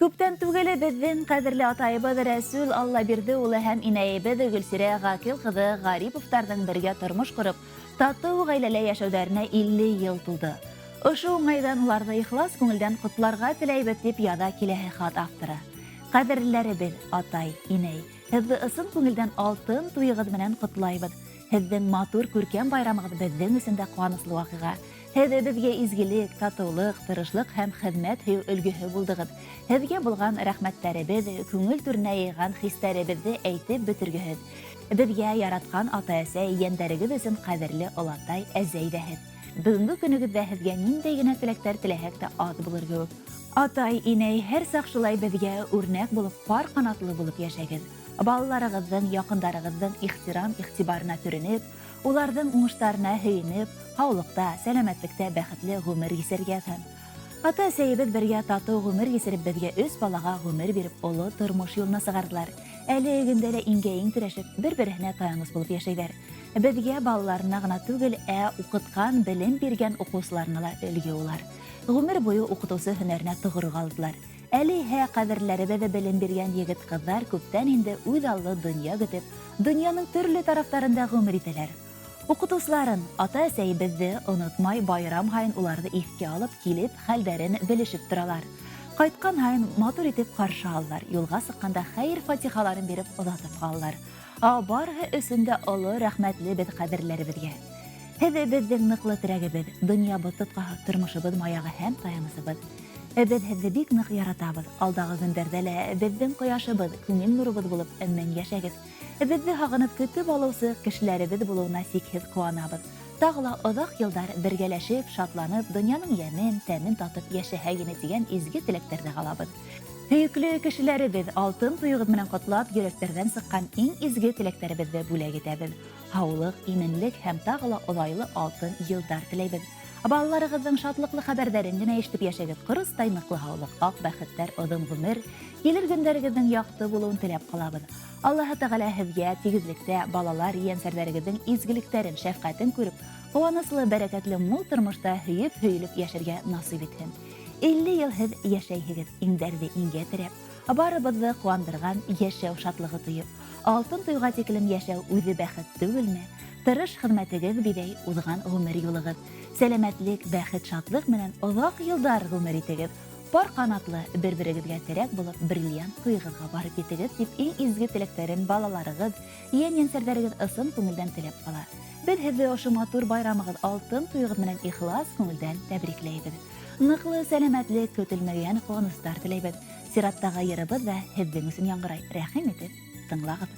Күптән түгел беҙҙең ҡәҙерле атайыбыҙ Рәсүл Аллабирҙе улы һәм инәйебеҙ Гөлсирә Ғакил ҡыҙы Ғариповтарҙың бергә тормош ҡороп, татыу ғаиләлә йәшәүҙәренә 50 йыл тулды. Ошо уңайҙан уларҙы ихлас күңелдән ҡотларға теләйбеҙ, тип яҙа киләһе хат авторы. Ҡәҙерлеләребеҙ, атай, инәй, һеҙҙе ысын күңелдән алтын туйығыҙ менән ҡотлайбыҙ. Һеҙҙең матур күркәм байрамығыҙ беҙҙең өсөн дә ҡыуаныслы ваҡиға. Һеҙ беҙгә изгелек, татыулыҡ, тырышлыҡ һәм хеҙмәт һөйөү өлгөһө булдығыҙ. Һеҙгә булған рәхмәттәребеҙ, күңел түренә йыйған хистәребеҙҙе әйтеп бөтөргөһөҙ. Беҙгә яратҡан ата-әсә, ейәндәрегеҙ өсөн ҡәҙерле олатай, әзәй ҙә һеҙ. Бөгөнгө көнөгөҙҙә һеҙгә ниндәй генә теләктәр теләһәк тә аҙ булыр кеүек. Атай, инәй, һәр саҡ шулай беҙгә үрнәк булып, пар ҡанатлы булып йәшәгеҙ. Балаларығыҙҙың, яҡындарығыҙҙың ихтирам-иғтибарына төрөнөп, уларҙың уңыштарына һөйөнөп, һаулыҡта, сәләмәтлектә бәхетле ғүмер кисерергә яҙһын. Ата-әсәйебеҙ бергә татыу ғүмер кисереп, беҙгә өс балаға ғүмер биреп, оло тормош юлына сығарҙылар. Әле көндә лә иңгә-иң терәшеп, бер-береһенә таяныс булып йәшәйҙәр. Беҙгә, балаларына ғына түгел, ә уҡытҡан, белем биргән уҡыусыларына ла өлгө улар. Ғүмер буйы уҡытыусы һөнәренә тоғро ҡалдылар. Әле иһә ҡәҙерләребеҙ белем биргән егет-ҡыҙҙар күптән инде үҙ аллы донъя көтөп, донъяның төрлө тарафтарында ғүмер итәләр. Уҡытыусыларын, ата-әсәйебеҙҙе онотмай, байрам һайын уларҙы иҫкә алып, килеп, хәлдәрен белешеп торалар. Ҡайтҡан һайын матур итеп ҡаршы алалар, юлға сыҡҡанда хәйер-фатихаларын биреп оҙатып ҡалалар. Ә барыһы өсөн дә оло рәхмәтле беҙ ҡәҙерләребеҙгә. Һеҙ беҙҙең ныҡлы терәгебеҙ, донъябыҙ тотҡаһы, тормошобоҙ маяғы һәм таянысыбыҙ. Беҙ һеҙҙе бик ныҡ яратабыҙ. Алдағы көндәрҙә лә беҙҙең ҡояшыбыҙ, күңел нурыбыҙ булып мең йәшәгеҙ. Беҙҙе һағынып көтөп алыусы кешеләребеҙ булыуына сикһеҙ ҡыуанабыҙ. Тағы ла оҙаҡ йылдар бергәләшеп, шатланып, донъяның йәмен, тәмен татып йәшәһәк ине тигән изге теләктәрҙә ҡалабыҙ. Һөйөклө кешеләребеҙ, алтын туйығыҙ менән ҡотлап, йөрәктәрҙән сыҡҡан иң изге теләктәребеҙҙе бүләк итәбеҙ. Һаулыҡ, именлек һәм тағы ла оҙайлы алтын йылдар теләйбеҙ. Балаларығыҙҙың шатлыҡлы хәбәрҙәрен генә ишетеп йәшәгеҙ. Ҡоростай ныҡлы һаулыҡ, аҡ бәхеттәр, оҙон ғүмер, килер көндәрегеҙҙең яҡты булыуын теләп ҡалабыҙ. Аллаһы Тәғәлә һеҙгә тигеҙлектә балалар, ейәнсәрҙәрегеҙҙең изгелектәрен, шәфҡәтен күреп, ҡыуаныслы, бәрәкәтле мул тормошта һөйөп-һөйөлөп йәшәргә насыйп итһен. 50 йыл һеҙ йәшәйһегеҙ, иңдәрҙе иңгә терәп, барыбыҙҙы ҡыуандырған йәшәү шатлығы тоеп. Алтын туйға тиклем йәшәү үҙе бәхет түгелме? Тырыш хеҙмәтегеҙ биҙәй уҙған ғүмер юлығыҙ. Сәләмәтлек, бәхет, шатлыҡ менән оҙаҡ йылдар ғүмер итегеҙ. Пар ҡанатлы, бер-берегеҙгә терәк булып, бриллиант туйығыҙға барып етегеҙ, тип иң изге теләктәрен балаларығыҙ, ейән-ейәнсәрҙәрегеҙ ысын күңелдән теләп ҡала. Беҙ һеҙҙе ошо матур байрамығыҙ, алтын туйығыҙ менән ихлас күңелдән тәбрикләйбеҙ. Ныҡлы сәләмәтлек, көтөлмәгән ҡыуаныстар теләйбеҙ. Сираттағы йырыбыҙ ҙа һеҙҙең өсөн яңғырай. Рәхим итеп, тыңлағыҙ.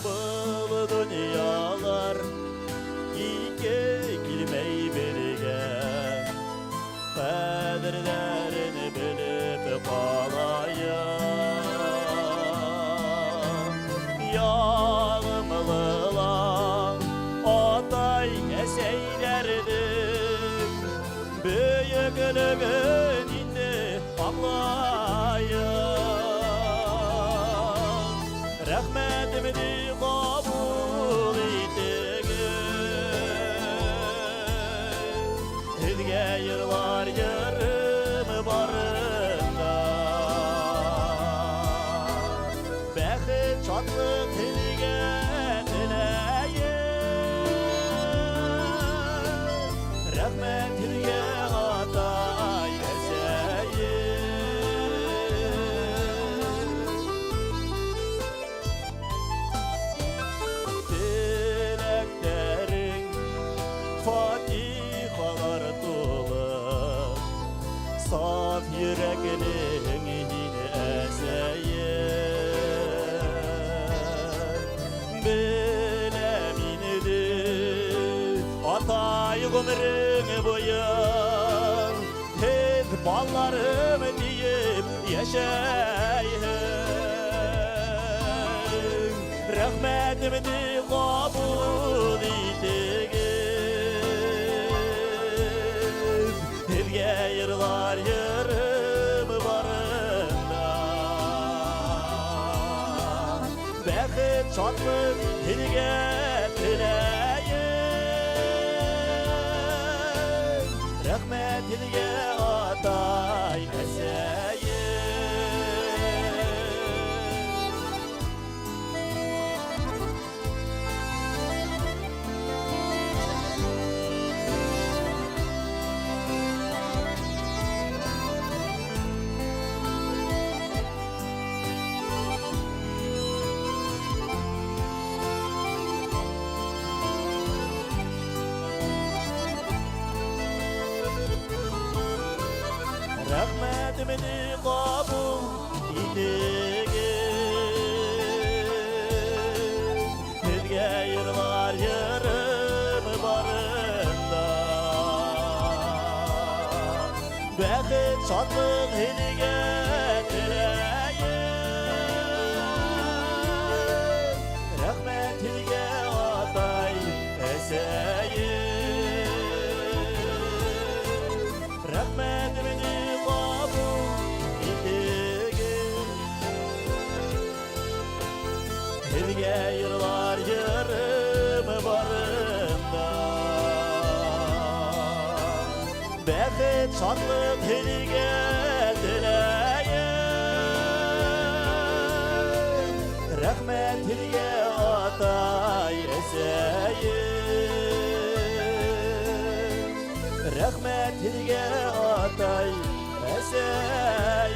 Был дөньялар ике килмәй бергә, Ҡәҙерләрен белеп ҡалайым. Яғымлыла атай әсәйләрҙең Бөйөклөгөн инде аңлайым. Рәхмәтемде ҡабул итегеҙ. Һеҙгә йырлар йырым барында. Бәхет, шатлык һеҙгә теләйем. Рәхмәт һеҙгә, атай, әсәйем. Теләктәрең фатихалар тулы, Саф йөрәклең һин, әсәйем. Беләм инде, атай ғүмерең буйы Һеҙ балаларым тиеп. Йәшәйһең. Рәхмәтемде ҡабул итегеҙ. Һеҙгә йырлар йырым барында. Бәхет, шатлыҡ һеҙгә теләйем. Рәхмәт һеҙгә, атай, әсәйем. Рәхмәтемде ҡабул итегеҙ. Һеҙгә йырлар йырым барында. Бәхет, шатлыҡ һеҙгә теләйем. Рәхмәт һеҙгә, атай, әсәйем. Рәхмәтемде ҡабул итегеҙ. Һеҙгә йырлар йырым барында. Бәхет, шатлыҡ һеҙгә теләйем. Рәхмәт һеҙгә, атай, әсәйем. Рәхмәт һеҙгә, атай, әсәйем.